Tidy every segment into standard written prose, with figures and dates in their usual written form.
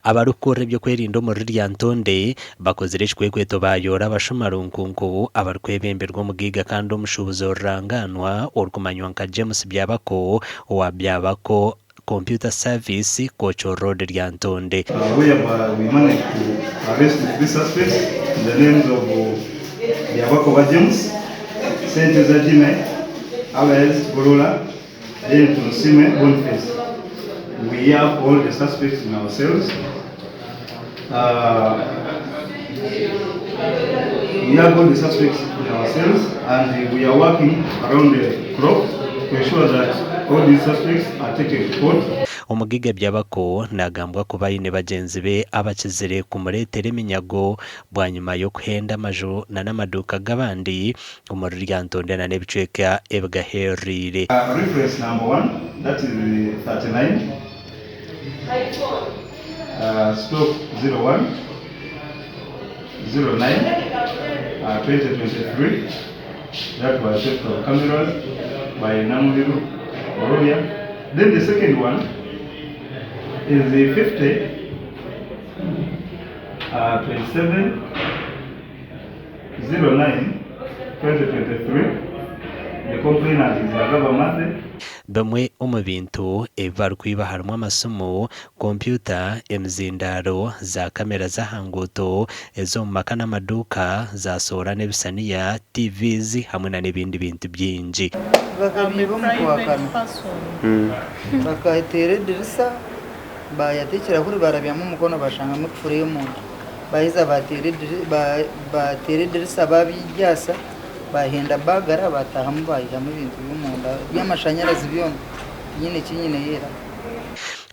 Abarikukurira eby'okwerinda omuri Lyantonde bakozire ekikwekweto bayoora abashuma runkunku abarikwebemberwa omugaiga kandi omushuubuzi orurangaanwa orikumanywa nka James Byabako owa Byabako Computer Service, Kocho Road, Lyantonde. Whereby we managed to arrest the three suspects in the names of Byabakoba James, Senteza Jimmy alias Golola, then Tumusime Boniface. We have all the suspects in our cells. Uh, we have all the suspects in our cells and we are working around the clock to ensure that all these suspects are taken to court. Omugaiga Byabako nagambwa kuba aine bagyenzi be abakizire kumureetera eminyago bwanyima y'okuhenda amaju n'amaduuka g'abandi omuri Lyantonde n'ebicweka ebigahereriire. Reference number one that is 39 stroke 01 09 2023 that was theft of cameras by Namubiru Gloria. Then the second one is the 50 27 09 2023 The complainant is Agaba Mathe. Bimwe omu bintu ebi barikwiba harimu amasimu, kompyuta, emizindaaro, za kamera z'aha nguuto, ez'omu maka n'amaduuka, za soora n'ebisaniya, TVs hamwe n'ebindi bintu bingi. Bakabiiba omu Kwakana, bakateera edirisa baayata ekirahuri baarabyamu omukono baashangamu ekufuru y'omuntu. Baaheza baateera edirisa baabigyasa, baahenda baagara baataahamu baihamu ebintu by'omunda by'amashanyarazi byona, tinyine ki nyineyo era.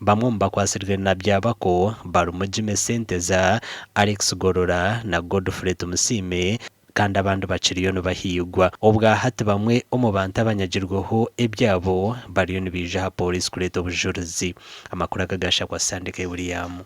Bamwe omu bakwatsirwe na Byabako barimu Jimmy Senteza, Alex Gorora na Godfrey Tumusiime kandi abandi bakiriyo nibahiigwa. Obwahati bamwe omu bantu abanyagirweho ebyabo bariyo nibaija aha pooriisi kureeta obujurizi. Amakuru aga gashakwa Sandike William.